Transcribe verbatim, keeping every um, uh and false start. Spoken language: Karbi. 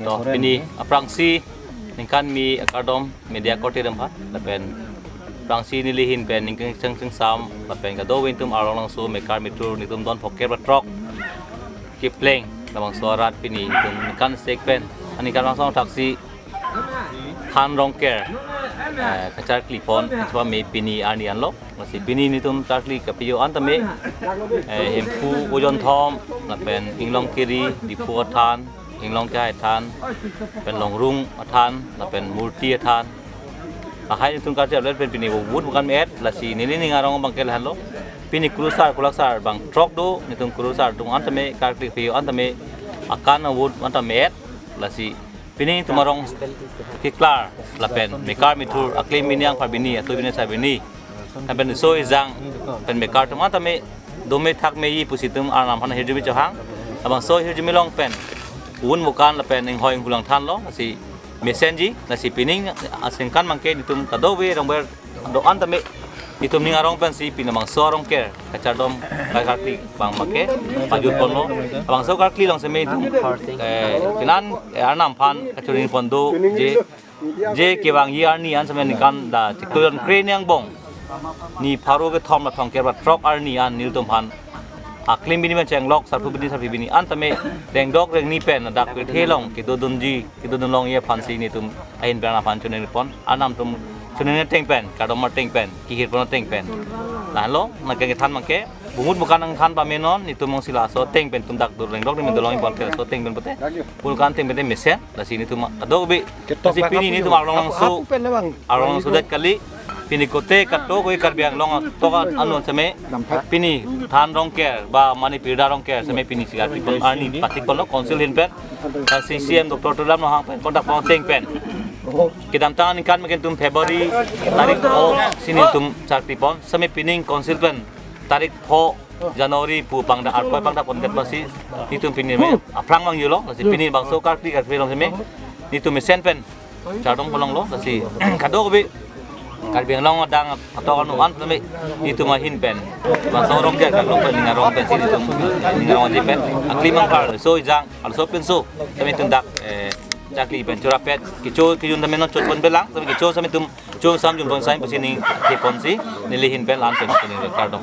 To pini aphrangsi ningkan mi akardom media korte atum aphan lapen aphrangsi neli ahin pen ningkan cheng cheng sam lapen kadokave atum Arlong Langso mekar methur netum don phongkep ra throk kepleng labangso arat pini netum ningkan sek pen aningkan langsong thaksi Than Rongker, eh, kacharkli pon, kacharkli pon pini arni anlo. Lasi pini netum charkli kapiyo an tame, eh, Hemphu Ojon Thom, lapen Inglong Kiri, Diphu Athan, Inglong Kehai Athan, lapen Longrung Athan, lapen Murti Athan. Lahai netum karti update pen pini vote bukan me-et, lasi neli ning arong abang ke lahenlo. Pini kurusar, kulaksar, bang throk do, netum kurusar atum an tame, karkli piyo an tame, akan vote an tame me-et, lasi pini netum arong keklar lapen mekar methur aklim bini angpar bini atu bini sa bini lapen so ejang pen mekar atum an tame dome thak meji pusi netum arnam aphan hirjume chohang. Labangso hirjume along pen un mukan lapen inghoi inghulang thanlo, lasi mesenji, lasi pining asengkan abang ke netum kadokave rongber do-an tame netum ning arong pensi pini labangso Rongker kachardom kakarkli abang abang ke pajut ponlo. Labangso karkli along seme netum, eh, kenan, eh, arnam aphan kachuri pon do je, je kevangji arni an seme ningkan dak chiklo jon kre ni angbong ni pharo kethom ra thongkep ra throk arni an nelitum aphan aklim bini pen chenglok sarpo bini sarpi bini an tame rengdok rengni pen dak kethe along kedodunji kedodun longji aphansi netum ahin pen aphan choningri pon, arnam atum choningri ateng pen, kardom ateng pen, kehir pon ateng pen. Lahenlo nangkethan abang ke, bumut mukan nangthan pame non, netum mong si laso ateng pen netum dak dur rengdok ni mendolong pon ke laso ateng pen pote. Pulkan ateng pen te mesen, lasi netum kadokave. Lasi pini netum Arlong Langso, Arlong Langso det kali. Pini kote kato koi Karbi Anglong toka anon seme pini Than Rongker ba mane Pirda Rongker seme pini si karkli pon arni patik ponlo council ahin pen. Lasi C M Doctor Tuliram Ronghang pen kontak pon ateng pen kedamtang aningkan meken netum February tarik pho si netum charkli pon, seme pining council pen tarik pho January pu pangdak arkoi pangdak pon det masi netum pini me aphrang abang jolo, lasi pini labangso karkli karkli along seme netum mesen pen chardom pon longlo, lasi kadokave Karbi Anglong adang atok anu an tame netum ahin pen labangso Rongker karlo pen ning arong pensi netum ning arong aji pen aklim angpar so ejang arloso penso seme netum dak, eh, charkli pen chorapet kecho kejun tame non chot pon belang, seme kecho seme netum chosam jun pon sai pusi ning ke ponsi neli ahin pen la-an pen ning kardom.